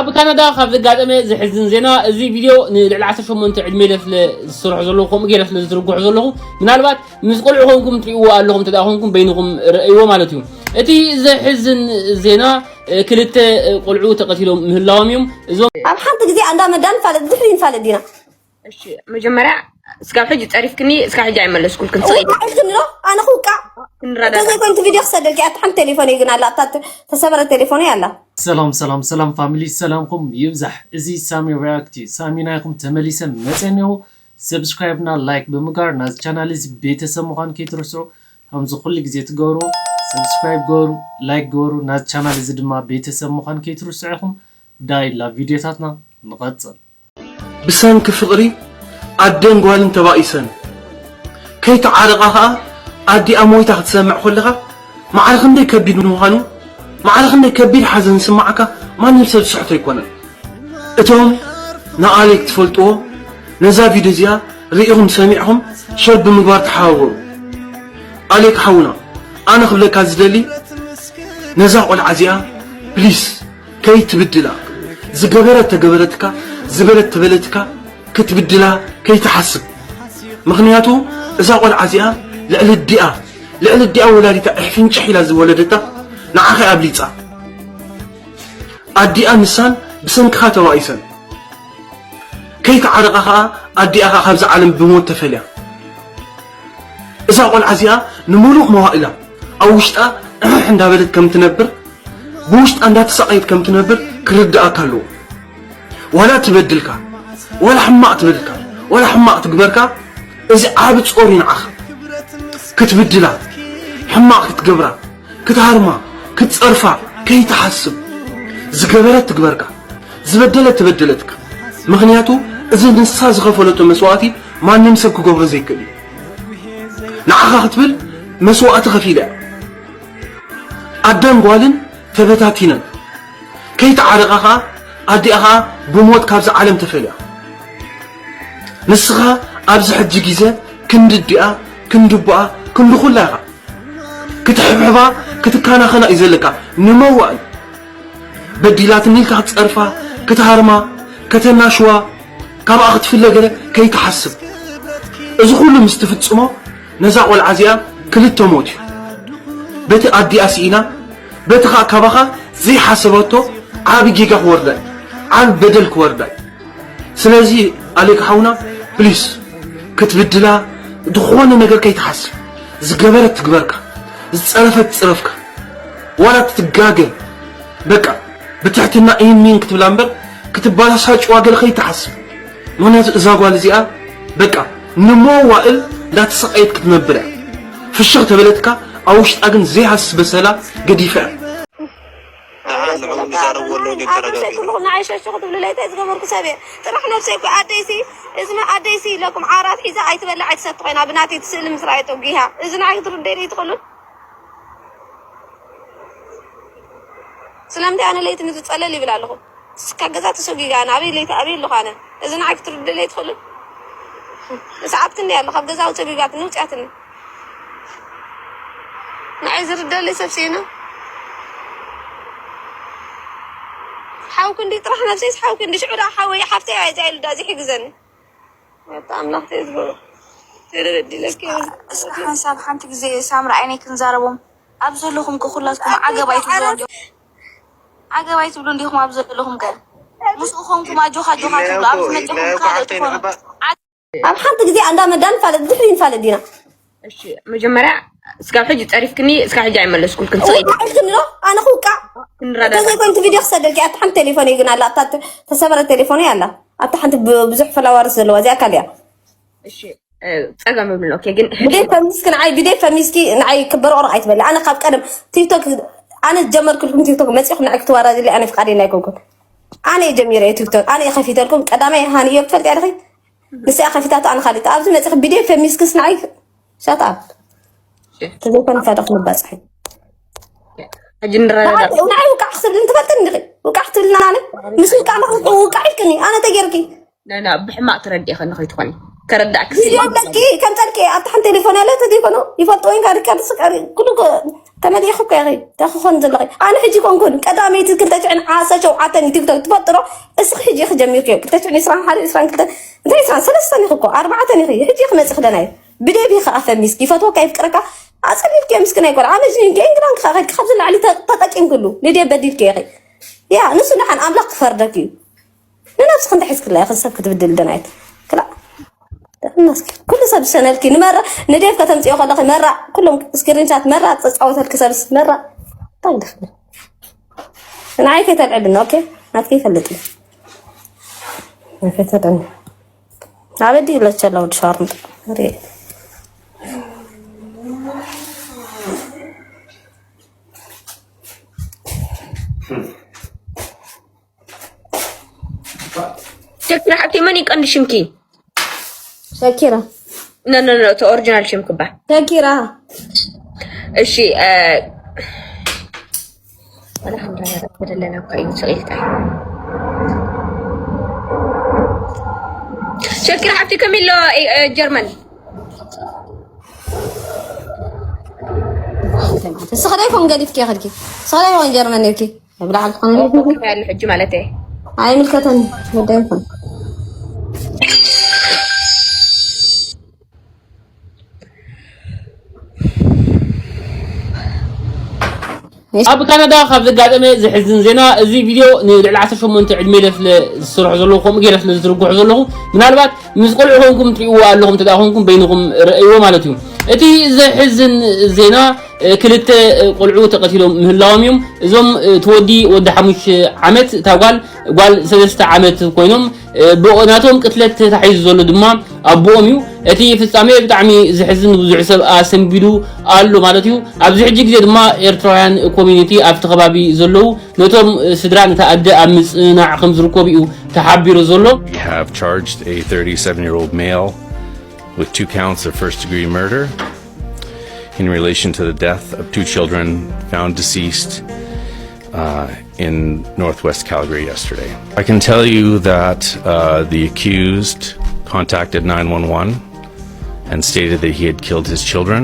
ኣብ ካናዳ ካብ ዘጋጠመ ዘሕዝን ዜና፣ እዚ ቪድዮ ንልዕሊ ዓሰርተ ሸሞንተ ዕድመ ኢለ ስለ ዝሰርሖ ዘለኹ፣ ከምኡ ገይረ ስለ ዝዝርግሖ ዘለኹ፣ ምናልባት ምስ ቆልዑ ኮንኩም ትርእይዎ ኣለኹም፣ እንተ ደኣ ኮንኩም በይንኹም ረእይዎ ማለት እዩ። እቲ ዘሕዝን ዜና፣ እ፣ ክልተ፣ እ፣ ቆልዑ ተቐቲሎም ምህላዎም እዮም። እዞም ኣብ ሓንቲ ግዜ ኣንዳ መዳ ንፋለጥ፣ ድሕሪ ንፋለጥ ዲና። እሺ፣ መጀመርያ እስካብ ሕጂ ጸሪፍክኒ፣ እስካብ ሕጂ ኣይመለስኩልክን። ስቕ ኢልክኒ ዶ? ኣነ ክውቃዕ። ክንረዳዳ። እንተዘይኮይኑ እቲ ቪድዮ ክሰደልኪ፣ ኣታ ሓንቲ ቴሌፎን እዩ ግን ኣላ፣ ኣታ ተሰበረ ቴሌፎን እዩ ኣላ። ሰላም፣ ሰላም፣ ሰላም ፋሚሊ፣ ሰላምኩም ይብዛሕ። እዚ ሳሚ ሪያክት እዩ። ሳሚ ናይኩም ተመሊሰ መጸ እኒሆ። ሰብስክራይብ እና ላይክ ብምግባር ናዚ ቻናል እዚ ቤተሰብ ምዃን ከይትርስዑ። ከምዚ ኩሉ ግዜ ትገብሩ፣ ሰብስክራይብ ገበሩ፣ ላይክ ገበሩ። ናዚ ቻናል እዚ ድማ ቤተሰብ ምዃን ከይትርስዑ ኢኹም። ዳይ ላቭ ቪድዮታትና ንቐጽል። ብሰንኪ ፍቕሪ ኣደን ጓልን ተባኢሰን ከይተዓረቓ ኸኣ ኣዲኣ ሞይታ ክትሰምዕ ከለኻ ማዕረ ክንደይ ከቢድ ምዃኑ፣ ማዕረ ክንደይ ከቢድ ሓዘን ዝስምዓካ ማንም ሰብ ዝስሕቶ ኣይኮነን። እቶም ንኣሌክ ትፈልጥዎ ነዛ ቪድዮ እዚኣ ርኢኹም ሰሚዕኹም ሸር ብምግባር ተሓባበሩ። ኣሌክ ሓውና፣ ኣነ ክብለካ ዝደሊ ነዛ ቆልዓ እዚኣ ፕሊስ ከይትብድላ፣ ዝገበረት ተገበረትካ፣ ዝበለት ተበለትካ፣ ክትብድላ ከይትሓስብ። ምኽንያቱ እዛ ቆልዓ እዚኣ ልዕሊ ኣዲኣ፣ ልዕሊ ኣዲኣ ወላዲታ እሕፍንጭሕ ኢላ ዝወለደታ ንዓኻ እያ ኣብሊጻ። ኣዲኣ ንሳን ብሰንክኻ ተባኢሰን። ከይተዓረቓ ኸኣ ኣዲኣ ኸኣ ካብዛ ዓለም ብሞት ተፈልያ። እዛ ቆልዓ እዚኣ ንምሉእ መዋእላ ኣብ ውሽጣ እሕሕ እንዳበለት ከም ትነብር፣ ብውሽጣ እንዳተሳቐየት ከም ትነብር ክርድኣካ ኣለዎ። ዋላ ትበድልካ፣ ዋላ ሕማቕ ትበድልካ፣ ዋላ ሕማቕ ትግበርካ፣ እዚ ዓቢ ጾር እዩ ንዓኻ። ክትብድላ፣ ሕማቕ ክትገብራ፣ ክትሃርማ፣ ክትጸርፋ ከይትሓስብ። ዝገበረት ትግበርካ፣ ዝበደለት ትበደለትካ። ምኽንያቱ እዚ ንሳ ዝኸፈለቶ መስዋእቲ ማንም ሰብ ክገብሮ ዘይክእል እዩ። ንዓኻ ክትብል መስዋእቲ ከፊላ እያ። ኣደን ጓልን ተበታቲነን። ከይተዓረቓ ኸኣ ኣዲኣ ኸኣ ብሞት ካብዛ ዓለም ተፈልያ። ንስኻ ኣብዚ ሕጂ ግዜ ክንዲ ኣዲኣ፣ ክንዲ ኣቦኣ፣ ክንዲ ኩላ ኢኻ። ክትሕብሕባ፣ ክትከናኸና እዩ ዘለካ። ንመዋእል በዲላትኒ ኢልካ ክትጸርፋ፣ ክትሃርማ፣ ከተናሽዋ፣ ካብኣ ክትፍለ ገለ ከይትሓስብ። እዚ ኩሉ ምስ ትፍጽሞ ነዛ ቆልዓ እዚኣ ክልተ ሞት እዩ። በቲ ኣዲኣ ስኢና፣ በቲ ኸኣ ካባኻ ዘይሓሰበቶ ዓቢ ጌጋ ክወርዳ እዩ። ዓቢ በደል ክወርዳ እዩ። ስለዚ ኣሌክ ሓውና ፕሊስ ክትብድላ ዝኾነ ነገር ከይትሓስብ። ዝገበረት ትግበርካ፣ ዝጸረፈት ትጽረፍካ። ዋላ ትትጋገ በቃ ብትሕትና ኢን ሚን ክትብላ እምበር ክትባላሳጭዋ ገለ ከይትሓስብ። ምኽንያቱ እዛ ጓል እዚኣ በቃ ንመዋእል እንዳተሰቃየት ክትነብር እያ። ፍሽኽ ተበለትካ ኣብ ውሽጣ ግን ዘይሃስስ በሰላ ገዲፋ እያ። ኣነ ንዕኡ ንዛረብ ወሎ ግን ኣብ ነብሰይ ተረጋጊ። ኩልኹም ንዓይ ሸሹ ክትብሉ ለይተ ዝገበርኩ ሰብ እየ። ጥራሕ ነብሰይ እኮ ኣደይሲ፣ እዚ ማ ኣደይሲ ኢለኩም ዓራት ሒዛ ኣይትበልዕ ኣይትሰቲ ኮይና ብናተይ እቲ ስእሊ ምስ ረኣየቶ ጊሃ። እዚ ንዓይ ክትርደይ ለይትኽእሉን? ስለምንታይ ኣነ ለይቲ ንዝጸለል ይብል ኣለኹ? እስካ ገዛ ተሰጊጋ ኣነ ኣበይ ለይቲ ኣበይ ኣለኹ ኣነ? እዚ ንዓይ ክትርደይ ለይትኽእሉን? ሰዓብትኒ ኣለ ካብ ገዛ ውጽእ ቢባትኒ ውጽያትኒ። ንዓይ ዝርደለይ ሰብ ሲኢነ። ሓው ክንዲ ጥራሕ ነብሰይስ ሓው ክንዲ ሽዑ ደኣ ሓወይ ሓፍተይ እያ እዚኣ ኢሉ ደኣ ዘይሕግዘኒ። ኣታ ኣምላኽ ተዝበሎ። ተደበዲለኪ። እስኪ ሓንሳብ ሓንቲ ግዜ ሳምራ ዓይነይ ክንዛረቦም። ኣብ ዘለኹም ከ ኩላትኩም ዓገብ ኣይትብሉ እንዲኹም። ዓገብ ኣይትብሉ እንዲኹም ኣብ ዘለኹም ከ። ምስኡ ኾንኩም ኣጆኻ ኣጆኻ ትብሉ። ኣብ ዝመጨኹም ካልእ ትኾኑ። ኣብ ሓንቲ ግዜ ኣንዳ መዳ ንፋለጥ፣ ድሕሪ ንፋለጥ ዲና። እሺ፣ መጀመርያ እስካብ ሕጂ ጸሪፍክኒ፣ እስካብ ሕጂ ኣይመለስኩልክን። ስቕ ኢልክኒ። ውቃዕ ኢልክኒ ዶ? ኣነ ክውቃዕ። ክንረዳዳ። እንተዘይኮይኑ እቲ ቪድዮ ክሰደልኪ፣ ኣብታ ሓንቲ ቴሌፎን እዩ ግን ኣላ፣ ኣብታ ተሰበረ ቴሌፎን እያ ኣላ። ኣብታ ሓንቲ ብ-፣ ብዙሕ ፈላዋርስ ዘለዋ እዚኣ ካልያ። እሺ፣ እ፣ ጸገም የብሉን። ኦኬ፣ ግን ብደይ ፈሚስኪ ንዓይ፣ ብደይ ፈሚስኪ ንዓይ ክበረቕረቕ ኣይትበሊ። ኣነ ካብ ቀደም ቲክቶክ፣ ኣነ ዝጀመርኩልኩም ቲክቶክ መጺኹም ንዓይ ክትዋራዝሊ ኣነ ፍቃደኛ ኣይኮንኩን። ኣነ እየ ጀሚረ ቲክቶክ፣ ኣነ እየ ከፊተልኩም። ቀዳማይ ሃኒ እየ ትፈልጢ ኣለኺ። ንስኣ ከፊታቶ ኣነ ካልእ። ኣብዚ መጺኺ ብደይ ፈሚስክስ ንዓይ ሻት ኣፕ። ተዘይኮነ ካዶ ክንባጽሒ። ሕጂ ንረዳዳ። ንዓይ፣ ንዓይ ውቃዕ ክትብልኒ ትፈልጥኒ እንዲኺ? ውቃዕ ክትብልና ኣነ? ምስ ውቃዕ ንኽውቃዕ ኢልክኒ። ኣነ ተጌርኪ። ና፣ ና፣ ብሕማቕ ትረድኢ ከኒ ከይትኾኒ። ከረዳእኪ ቪድዮ ኣለኪ፣ ከም ጸልኪ፣ ኣብታ ሓንቲ ቴሌፎን ያለ ተዘይኮነ ይፈልጥዎ ኢንካ ሪካርድ ስቀሪ። ኩሉ ኮ-፣ ተመሊእኺ እኮ ኢኺ። እንታይ ክኾን ዘለኺ? ኣነ ሕጂ ኮንኩን ቀዳመይቲ ክልተ ሽሕን ዓሰርተ ሸውዓተን እዩ ቲክቶክ ትፈልጥሮ። እስኺ ሕጂ ኢኺ ጀሚርክዮ። ክልተ ሽሕን ዕስራን ሓደ፣ ዕስራን ክልተ፣ እንታይ ዕስራን ሰለስተን ኢኺ እኮ፣ ኣርባዕተን ኢኺ። ሕጂ ኢኺ መጺኺ ደናይ። ብደብ ኢኺ ኣፈሚስኪ። ይፈትወካ፣ ይፍቅረካ። ኣጸሊልክዮ ምስኪናይ ቆልዓ። ኣመጅኒንክዮ፣ እንግዳን ክኻ ከድኪ ካብዚ ላዕሊ ተ-፣ ተጠቂምክሉ። ንደብ በዲልክዮ ኢኺ። ያ፣ ንሱ ደሓን ኣምላኽ ክፈርደኪ እዩ። ንነብስኺ እንታይ ሒዝክላ ኢኺ ሰብ ክትብድል ደናይት? ክላ። ደናስኪ። ኩሉ ሰብ ዝሰነልኪ ንመራ፣ ንዴቭ ከተምጽዮ ከለኺ መራ፣ ኩሎም ስክሪንሻት መራ ጸጻወተልኪ ሰብስ መራ። እንታይ ደኽኒ? ንዓይ ከይተልዕልኒ፣ ኦኬ? ናትኪ ይፈልጥ። ከይተልዕልኒ። ኣበዲ ይብለቸላ ወዲ ሻርምጥ። ሪ። ሸኪራ ሓብቲ መን ይቀንዲ ሽምኪ? ሸኪራ። ኖ ኖ ኖ፣ እቲ ኦሪጂናል ሽምኪ እባ። ሸኪራ። እሺ፣ እ፣ ወላ ክንደረብ ተደለና እኮ እዩ፣ ስቕ ኢልካ። ሸኪራ ሓብቲ ከመይ ኣሎ፣ እ፣ እ፣ ጀርመን? ስኽደይ ኮን ገዲፍኪ ከድኪ። ስኽደይ ኮን ጀርመን ነብኪ። ብላዕል ዝኾነ ኦኬ፣ ያለ ሕጂ ማለት እየ። ኣይምልከተኒ። ጉዳይ ይኹን። ኣብ ካናዳ ካብ ዘጋጠመ ዘሕዝን ዜና፣ እዚ ቪድዮ ንልዕሊ ዓሰርተ ሸሞንተ ዕድመ ኢለ ስለ ዝሰርሖ ዘለኹ፣ ከምኡ ገይረ ስለ ዝዝርግሖ ዘለኹ፣ ምናልባት ምስ ቆልዑ ኮንኩም ትሪእዎ ኣለኹም፣ እንተ ደኣ ኮንኩም በይንኹም ረእይዎ ማለት እዩ። እቲ ዘሕዝን ዜና፣ እ፣ ክልተ፣ እ፣ ቆልዑ ተቐቲሎም ምህላዎም እዮም። እዞም፣ እ፣ እቲ ወዲ ወዲ ሓሙሽተ ዓመት፣ እታ ጓል ጓል ሰለስተ ዓመት ኮይኖም፣ እ፣ ብኦ-፣ ናቶም ቅትለት ተታሒዙ ዘሎ ድማ ኣቦኦም እዩ። እቲ ፍጻሜ ብጣዕሚ ዘሕዝን፣ ብዙሕ ሰብ ኣሰንቢዱ ኣሎ ማለት እዩ። ኣብዚ ሕጂ ግዜ ድማ ኤርትራውያን ኮሚኒቲ ኣብቲ ከባቢ ዘለዉ ነቶም፣ እ፣ ስድራ ነታ ኣደ ኣብ ምጽንናዕ ከም ዝርከቡ እዩ ተሓቢሩ ዘሎ። We have charged a thirty-seven-year-old male with two counts of first-degree murder in relation to the death of two children found deceased, uh, in northwest Calgary yesterday. I can tell you that, uh, the accused contacted nine one one and stated that he had killed his children.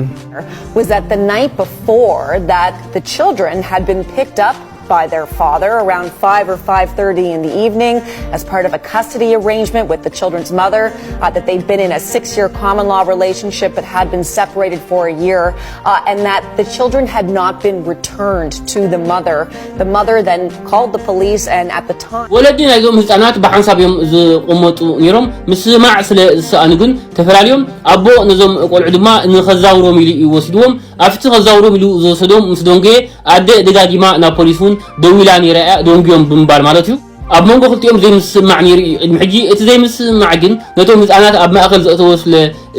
Was that the night before that the children had been picked up by their father around five or five thirty in the evening as part of a custody arrangement with the children's mother, uh, that they'd been in a six-year common law relationship but had been separated for a year, uh, and that the children had not been returned to the mother. The mother then called the police, and at the time, ወለዲ ናይዞም ህጻናት ብሓንሳብ እዮም ዝቕመጡ ነይሮም። ምስማዕ ስለ ዝሰኣኑ ግን ተፈላልዮም፣ ኣቦ ነዞም ቆልዑ ድማ ንኸዛውሮም ኢሉ እዩ ወሲድዎም። ኣብቲ ከዛውሮም ኢሉ ዝወሰዶም ምስ ደንጎየ፣ ኣደ ደጋጊማ ናብ ፖሊስ እውን ደዊላ ነይራ እያ፣ ደንጉዮም ብምባል ማለት እዩ። ኣብ መንጎ ክልቲኦም ዘይምስምማዕ ነይሩ እዩ ቅድሚ ሕጂ። እቲ ዘይምስምማዕ ግን ነቶም ህጻናት ኣብ ማእከል ዘእተዎ ስለ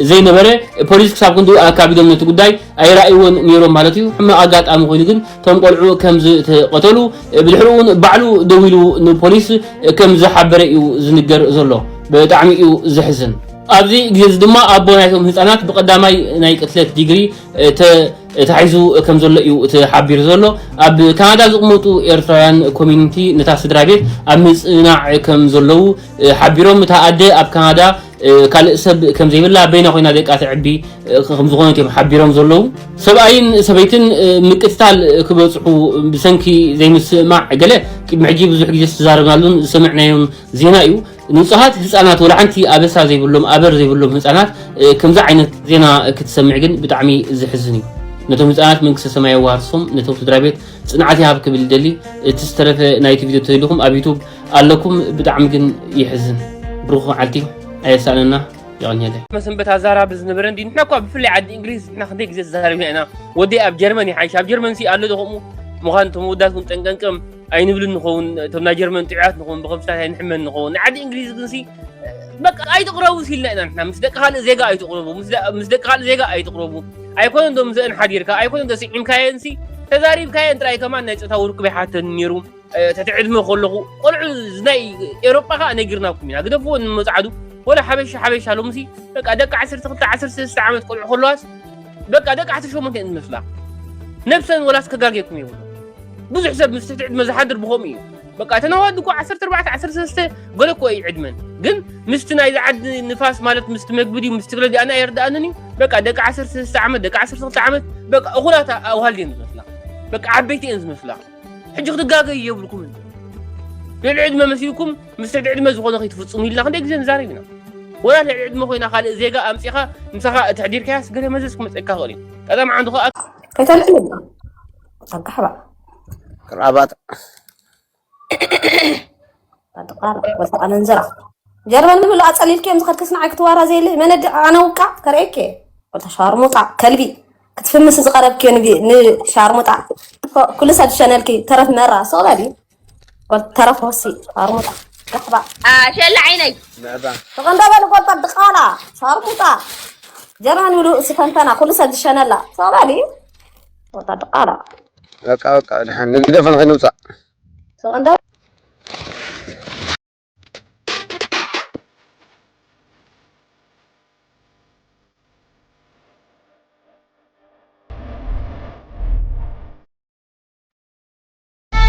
ዘይነበረ፣ ፖሊስ ክሳብ ክንድኡ ኣካቢዶም ነቲ ጉዳይ ኣይረኣይዎን ነይሮም ማለት እዩ። ሕማቕ ኣጋጣሚ ኮይኑ ግን እቶም ቆልዑ ከም ዝተቐተሉ፣ ብድሕሪኡ እውን ባዕሉ ደዊሉ ንፖሊስ ከም ዝሓበረ እዩ ዝንገር ዘሎ። ብጣዕሚ እዩ ዘሕዝን። ኣብዚ ግዜ እዚ ድማ ኣቦ ናይቶም ህጻናት ብቐዳማይ ናይ ቅትለት ዲግሪ፣ እ፣ ተ-፣ ተታሒዙ ከም ዘሎ እዩ ተሓቢሩ ዘሎ። ኣብ ካናዳ ዝቕመጡ ኤርትራውያን ኮሚኒቲ ነታ ስድራ ቤት ኣብ ምጽንናዕ ከም ዘለዉ፣ እ፣ ሓቢሮም፣ እታ ኣደ ኣብ ካናዳ፣ እ፣ ካልእ ሰብ ከም ዘይብላ፣ በይና ኮይና ደቃ ተዕቢ፣ እ፣ ከም ዝኾነት እዮም ሓቢሮም ዘለዉ። ሰብኣይን ሰበይትን፣ እ፣ ምቅትታል ክበጽሑ ብሰንኪ ዘይምስምማዕ ገለ ቅድሚ ሕጂ ብዙሕ ግዜ ዝተዛረብናሉን ዝሰምዕናዮን ዜና እዩ። ንጹሃት ህጻናት፣ ወላ ሓንቲ ኣበሳ ዘይብሎም፣ ኣበር ዘይብሎም ህጻናት፣ እ፣ ከምዚ ዓይነት ዜና ክትሰምዕ ግን ብጣዕሚ ዘሕዝን እዩ። ነቶም ህጻናት መንግስተ ሰማይ የዋርሶም፣ ነቶም ስድራ ቤት ጽንዓት ይሃብ ክብል ይደሊ። እቲ ዝተረፈ ናይቲ ቪድዮ ተደሊኹም ኣብ ዩቱብ ኣለኩም። ብጣዕሚ ግን የሕዝን። ብሩኽ መዓልቲ፣ ኣየሳእነና። የቐንየለይ። መሰንበት ኣዛራቢ ዝነበረ እንዲ፣ ንሕና እኳ ብፍላይ ዓዲ እንግሊዝ ንሕና ክንደይ ግዜ ተዛሪብና ኢና። ወደይ ኣብ ጀርመን ይሓይሽ፣ ኣብ ጀርመን ሲ ኣሎ ዶ ከምኡ ምዃን፣ እቶም ወዳት እውን ጠንቀንቀም ኣይንብልን ንኸውን፣ እቶም ናይ ጀርመን ጥዑያት ንኸውን፣ ብኸብስታት ኣይንሕመን ንኸውን። ንዓዲ እንግሊዝ ግን ሲ፣ በቃ ኣይትቕረቡ ሲልና ኢና ንሕና። ምስ ደቂ ካልእ ዜጋ ኣይትቕረቡ፣ ምስ ደ-፣ ምስ ደቂ ካልእ ዜጋ ኣይትቕረቡ። ኣይኮነን ዶ ምስአን ሓዲርካ፣ ኣይኮነን ዶ ስዒምካየን ሲ፣ ተዛሪብካየን ጥራይ ከማን ናይ ጾታዊ ርክብ ኣይሓተን ነይሩ። እ፣ ትሕቲ ዕድመ ከለኹ ቆልዑ ናይ ኤውሮጳ ከኣ ነጊርናኩም ኢና። ግደፍዎ ንመጽዓዱ። ወላ ሓበሻ፣ ሓበሻ ሎምሲ በቃ ደቂ ዓሰርተ ክልተ፣ ዓሰርተ ሰለስተ ዓመት ቆልዑ ከለዋስ በቃ ደቂ ዓሰርተ ሸሞንተ እየን ዝመስላ። ነብሰን ወላስ ከጋግየኩም የብሉ። ብዙሕ ሰብ ምስ ትሕቲ ዕድመ ዝሓድር ብኸምኡ እዩ። በቃ እተን ኣዋልድ እኮ ዓሰርተ ኣርባዕተ፣ ዓሰርተ ሰለስተ ገለ እኮ እዩ ዕድመን። ግን ምስቲ ናይዚ ዓዲ ንፋስ ማለት ምስቲ መግቢ ድዩ ምስቲ ገለ ድዩ ኣነ ኣይርድኣንን እዩ። በቃ ደቂ ዓሰርተ ሰለስተ ዓመት፣ ደቂ ዓሰርተ ክልተ ዓመት በቃ እኹላት ኣዋልድ እየን ዝመስላ። በቃ ዓበይቲ እየን ዝመስላ። ሕጂ ክትጋገዩ የብልኩምን። ልዕሊ ዕድመ መሲልኩም ምስ ልዕሊ ዕድመ ዝኾነ ከይትፍጽሙ ኢልና ክንደይ ግዜ ንዛረብ ኢና። ወላ ልዕሊ ዕድመ ኮይና ካልእ ዜጋ ኣምጺኻ ምሳኻ ተሕዲርካያስ ገለ መዘዝ ክመጸካ ይኽእል እዩ። ቀዳም ዓንዱ ከኣ ከይተልዕልና ኣጋሕባ ቅርኣባጥ ኣጥቃራ ወልተ ኣመንዝራ ጀርመን ንብሉ ኣጸሊልክዮም ዝኸድክስ ንዓይ ክትዋራ ዘይለ መነዲ ኣነ ውቃ ከርእየኪ ወልተ ሻርሙጣ ከልቢ ክትፍምስ ዝቐረብክዮ ንቢ- ንሻርሙጣ ኩሉ ሰብ ዝሸነልኪ ተረፍ መራ ስቕ በሊ ወል- ተረፍ ወሲ ሻርሙጣ ጋሕባ ሸላ ዓይነይ ምዕባ ተቐንዳ በሊ ቆልጣ ድቓላ ሻርሙጣ ጀርመን ንብሉ ስፈንፈና ኩሉ ሰብ ዝሸነላ ስቕ በሊ ወልታ ድቓላ በቃ በቃ ድሓን ንግደፈን ከይንውፃእ ተቐንዳ